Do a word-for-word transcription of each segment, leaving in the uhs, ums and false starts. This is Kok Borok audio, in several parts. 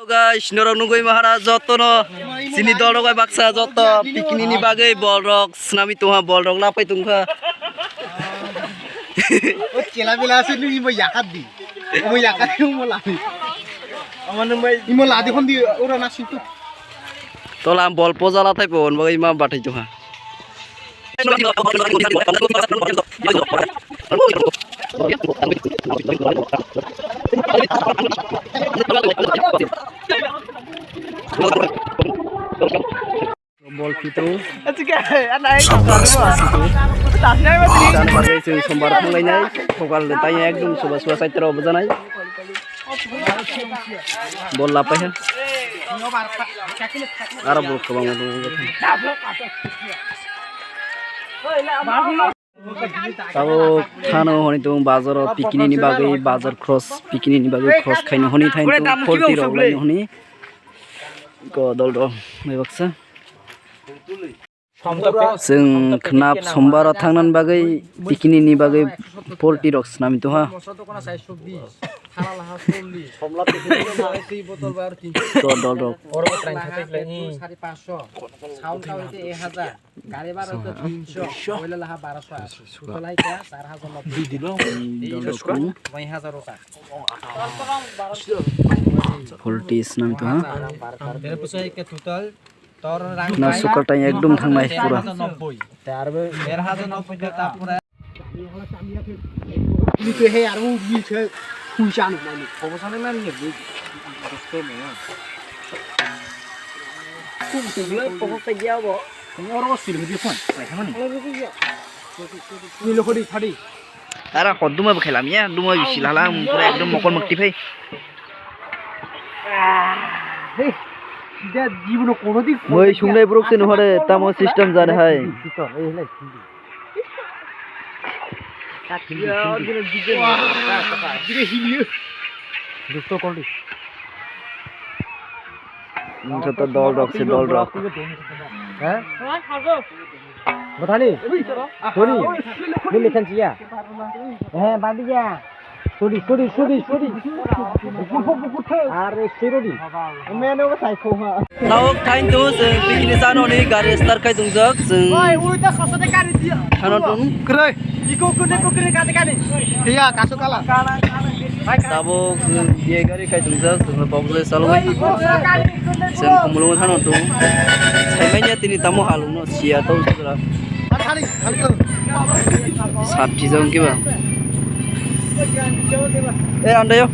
Guys, norok nugwi mahara jotono chini dol rok bai baksa joto picnic ni bagwi bol rok swnamwi tongha, bol rok lapai tongkha. O chela bela ase nung imo yakat di. Imo yakat di, imo ladi. Imo ladi hon di ora na sintu. Tola bol poja la thai pon bagwi ma bathai tongha. Bol pitu. Chwng sombar thanglainai, sokal de tai ekdom suba suba saitra obo janai. Bol lapai ha. Aro bol kwbangma tongo. Tabuk thano hwnwi tongo bazaro picnic ni bagwi, bazar cross picnic ni bagwi cross khaino hwnwi thai tongo, forty rok laino hwnwi. Ko dol rok mai baksa. Chwng khnap sombar o thangnani bagwi, picnic ni bagwi poultry rok swnamwi tongha. To dol rok. Gari bhara to tinso, boila laha baraso ashi. Total hai kya? Char hajar noboi. Dol rok. Noi hajar rok. Poultry swnamwi tongha. Total Tor rang na bai sukar tang ekdom thangnai pura. Der hajar nobboi. Der hajar nobboi ta pura. Ni ke he aro ni ke phuisa no mani. Kobo sane na ni ni. Dosto me. Kum tu le kobo pe dia bo. Oro sil video phone. Pai mani. Ni lo khodi khadi. Ara hot duma bo khelam ya, duma bisi lala, um, pura ekdom mokol mokti phai. Hei, sida jibono kono din. Moi sungnai borok se nuhare, tamo system jani hai. Wah, bire hiliyo. Dosto kol di. Joto dol rok se, dol rok. He? Bathani? Sori. Nini khan siya. He, bandi ya. Sori, sori, sori, sori. Are, sori. Meno sai kho ha. Tabuk thain tu, chwng picnic chano ni gari start khai tongjak, chwng. Oi, ui ta sosa de gari dia. Khano tong. Kroi. Iko kune ko kune kate kane. Iya, kasu kala. Tabuk chwng ye gari khai tongjak, chwng tabuk le chalwi. Chwng khumulwng thano tong. Saimanya tini tamo halungno siya to sujra. Sat thijak kiba. Eh, andayo.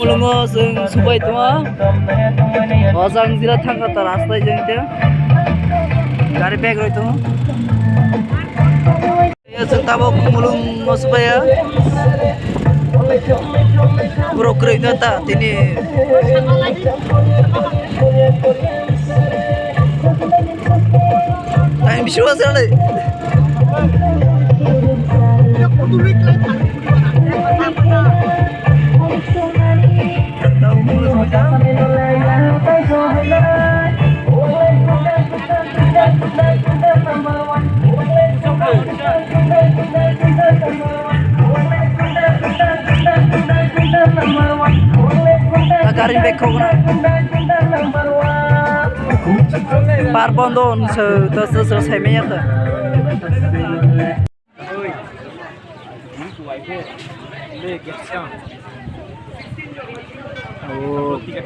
Mulungo chwng subai tongma. O jang jira thangkha ta rasta jeng te. Gari bag roi tongo. Chwng tabuk mulungo subai ya. Borok kwrwi no ta tini. Time bisingo se le. Ta gari bag khogna. Par bondo on se, to se, se, se, me ya ta. O,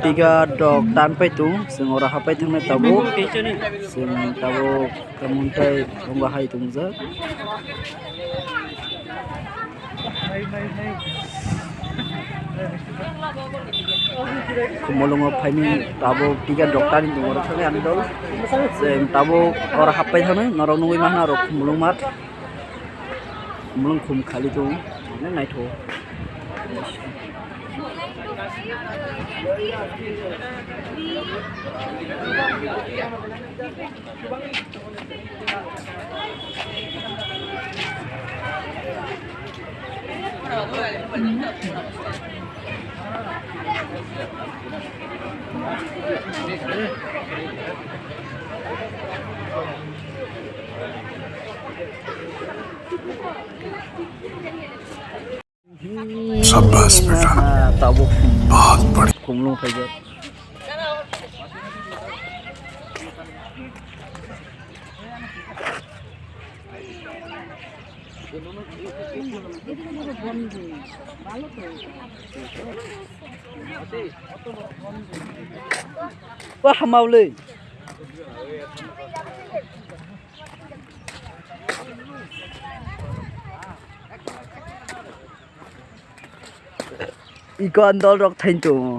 tiga dok tan pai tung, sing ora hapai thang nai tabo, sing tabo, kamun tai, tonga hai tung ja. Khumulwngo phaini tabuk ticket rok tani tongo rw thani ani dol. Chwng tabuk oro happai thani norok nugwi manha rok Khumulwng math. Khumulwng khum khali tongo, naithok. शाबाश बेटा, tabuk बहुत बढ़िया। Khumulwng phaijak. Wah, maulwi. Iko andol rok thain tongo.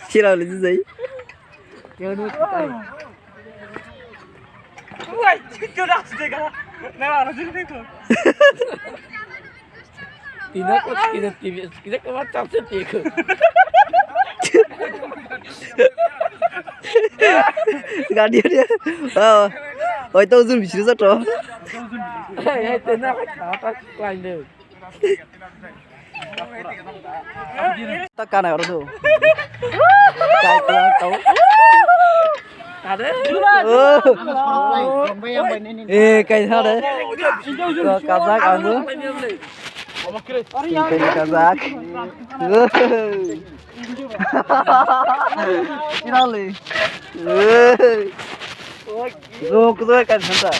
Sirang le jai. Tina ko tina tina tina ko ma chapse tiko. Gadi dia. Oh. Oi to zoom bisri sa to. Hey, hey, tina ko chapse klein de. Ta kanai oro do. Kai to to. Are? Oh. Eh, kai thare. Kajak ang. Kajak. Irali. Zo kudo kan santa.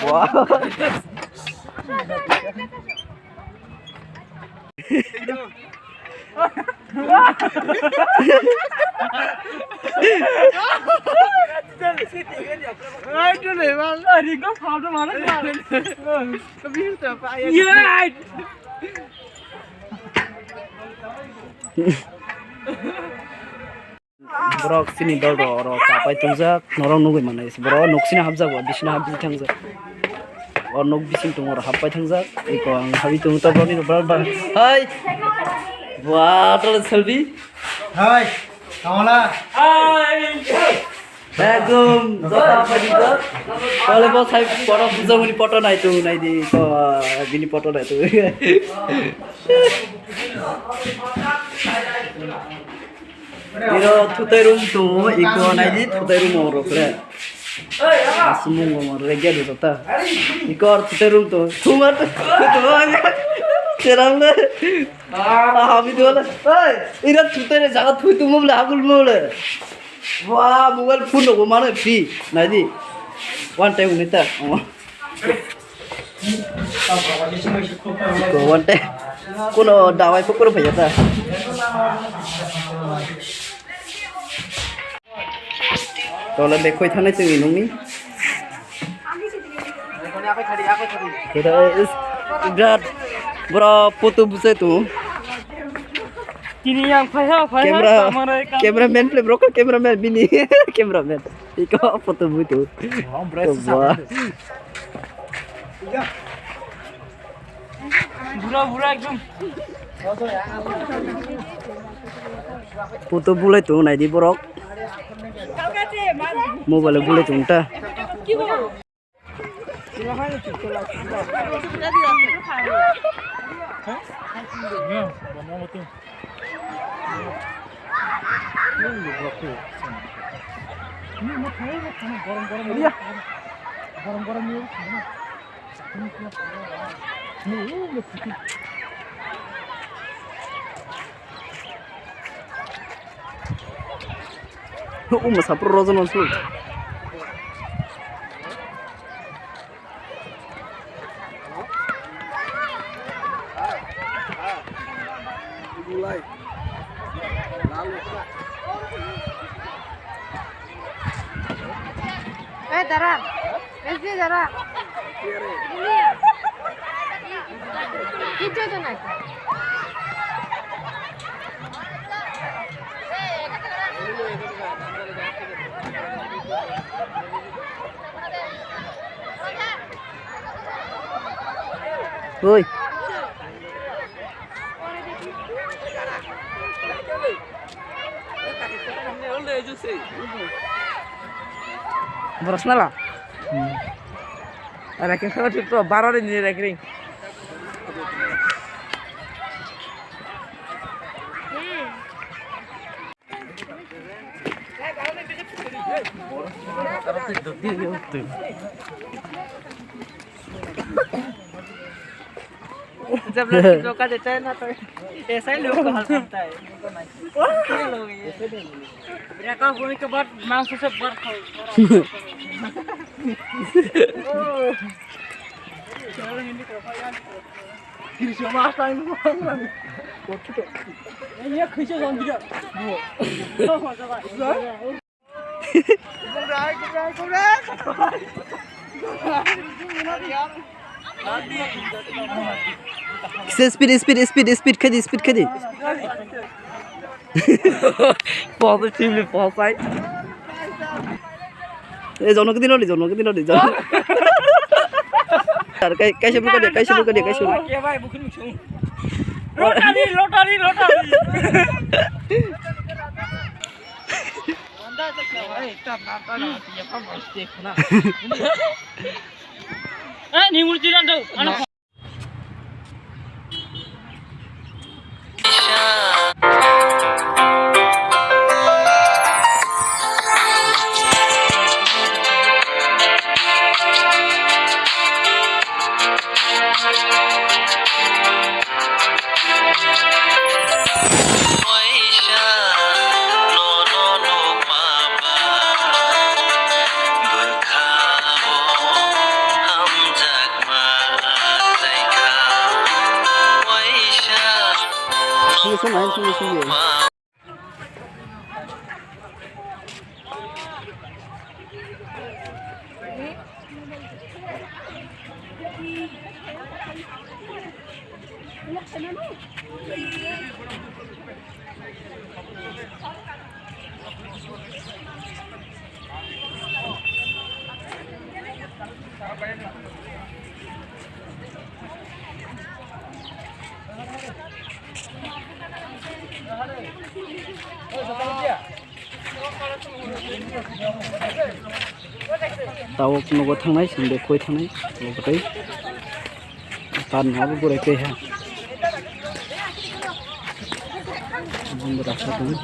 Wah. Borok chini dol rok oro kapai tongjak, norok nugwi manai borok nok sini hapjak, o bisini hapjak thangjak. O nok bising tongo oro happai thangjak. Eko ang habi tongo ta borok ni borok ba. Hai. Wah, tole selfie. Hai. Kamala. Hai. Ekdom jota happai thangjak. Tole bo sai borok bujak mani photo nai tongo nai di ko bini photo nai tongo. Iro thutai room tongo, iko naidi thutai room oro kre. Asumung oro regya de jota. Iko or thutai room to. Thuma to, thuma. Cheram le. Ah, habi dole. Hey, iro thutai re jaga thui tumo le, hagul mo le. Wah, mobile phone no mane free. Naidi. One time unita. Ko wante kuno dawai pukul phai ta. Tole bekhoi thanai chwngni nungni. Kira is birat bro putu buse tu. Kini yang phai ha, phai ha, camera, kamera, kamera. Cameraman play bro, cameraman bini, cameraman. Iko photo bui tu. Oh, bro, to susah ba. Bura, bura ekdom. Photo bulai tu nai di borok. Mobile bulai tu ta. Uma sapro rojo non su. Eh, dara. S D dara. Kichu to nai. Oi. Borok swnala. Ranking sama thik to, baro ni ranking. जब लड़की धोखा देता है ना, तो ऐसा ही लोगों को हल करता है। क्या लोग हैं ये? ब्रेकअप होने के बाद मांस से बर्फ हो। Speed, speed, speed, speed, khaidi, speed khaidi. Positively, positive. Eh, jono kedi nodi, jono kedi nodi, jono. Ar kai, kai se buka de, kai se buka de, kai se buka. Lottery, lottery, lottery. Eh, ni murti dan tu. Ano. Sungwi sung, ayang sungwi sungwi. Tabuk nugo thangnai, sindi koi thangnai, nugo tei. Tan habo gurai kaiha. Bini rasta tong.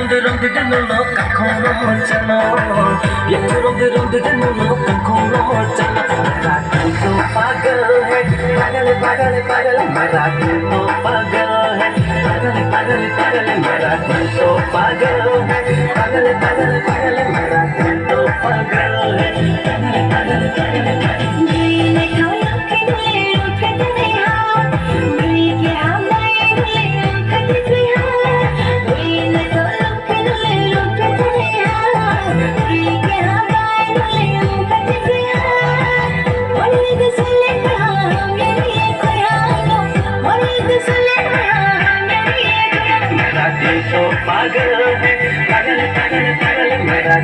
Rong de deno lo kakhoro chano. Ye rong de rong de deno lo kakhoro chano. Mera dil to pagal hai, pagal, pagal, pagal, mera dil to pagal hai, pagal, pagal, pagal, mera dil to pagal hai, pagal, pagal, pagal, mera dil to pagal hai, pagal, pagal, pagal, pagal. Mera dil to pagal hai, pagal, pagal, pagal, mera